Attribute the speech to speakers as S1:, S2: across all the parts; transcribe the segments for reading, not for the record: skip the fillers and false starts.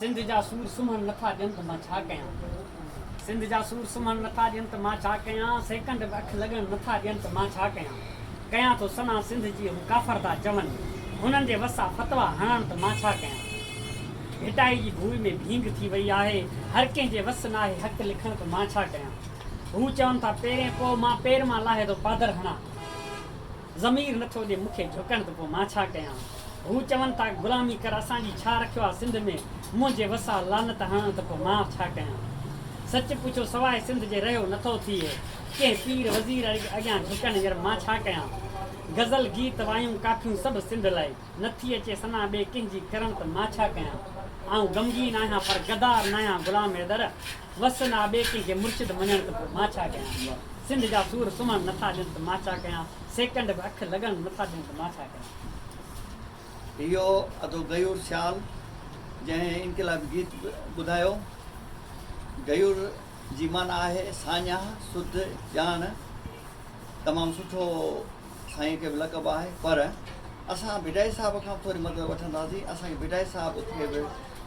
S1: سنڌ جا سور سمهڻ نٿا ڏين ته مان ڇا ڪيان سنڌ جا سور سمهڻ نٿا ڏين ته مان ڇا ڪيان سيڪنڊ به اک لڳڻ نٿا ڏين ته مان ڇا ڪيان ڪيان ٿو ثنا سنڌ جي هو ڪافر ٿا چون هنن جي وس آ فتويٰ هڻڻ ته مان ڇا ڪيان ڀٽائي جي ڀوء ۾ ڀينگ ٿي وئي آهي هر ڪنهن جي وس ناهي حق لکڻ ته مان ڇا ڪيان هو چون ٿا پيرين پئو مان پير مان لاهي ٿو پادر هڻان. ضمير نٿو ڏي مون کي جهڪڻ ته پوء مان ڇا ڪيان؟ هو چون ٿا غلامي ڪر اسان جي ڇا رکيو آ سنڌ ۾ منهنجي وس آ لعنت هڻڻ ته پوء مان ڇا ڪيان؟ سچ پڇو سواء سنڌ جي رهيو نٿو ٿئي ڪنهن پير وزير اڳيان جهڪڻ ير مان ڇا ڪيان؟ غزل گيت وايون ڪافيون سڀ سنڌ لئه نٿي اچي ثنا ٻئي ڪنهن جي ڪرڻ ته مان ڇا ڪيان؟ آئون غمگين آهيان پر غدار ناهيان غلام حيدر وس نه آ ٻئي ڪنهن کي مرشد مڃڻ ته پوء مان ڇا ڪيان؟ سنڌ جا سور سمهڻ نٿا ڏين ته مان ڇا ڪيان؟ سيڪنڊ به اک لڳڻ نٿا ڏين ته مان ڇا ڪيان؟
S2: اهو ادو غيور سيال جنهن انقلابي گيت ٻڌايو. غيور جي معنيٰ آهي ساڃاهه، سڌ، ڄاڻ. تمام سٺو سائين کي به لقب آهي پر اسان ڀٽائي صاحب کان به ٿوري مدد وٺنداسين. اسان کي ڀٽائي صاحب کي به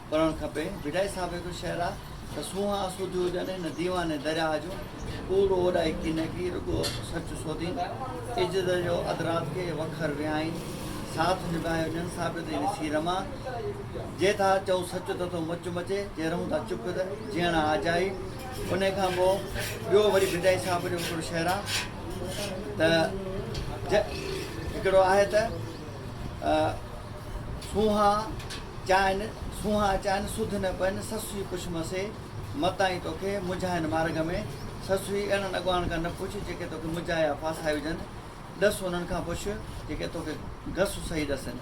S2: پڙهڻ کپي. ڀٽائي صاحب جو هڪڙو شعر آهي ته سونهان سوڌيون هجن هن ديواني درياهه جون، ڪوڙ اوڏائي ڪينڪي، رڳو سچ سوڌين. عزت جو اڌ رات کي وکر وهائين، ساٿ نڀايو ڏين ثابت هن سير مان. جي ٿا چئون سچ ته ٿو مچ مچي، جي رهون ٿا چپ ته جيئڻ آ اجائي. انهي کان پوء ٻيو وري ڀٽائي صاحب جو هڪڙو شعر آهي ته هڪڙو آهي ته سونهان چائن سونهان چائن سڌ نه پين، سسئي پڇ مسي، متان ئي توکي منجهائن مارڳ ۾، سسئي اهڙن اڳواڻن کان نه پڇ، جيڪي توکي منجهائي يا ڦاسائي وجهن، ڏس انهن کان پڇ، جيڪي توکي گس صحيح ڏسن.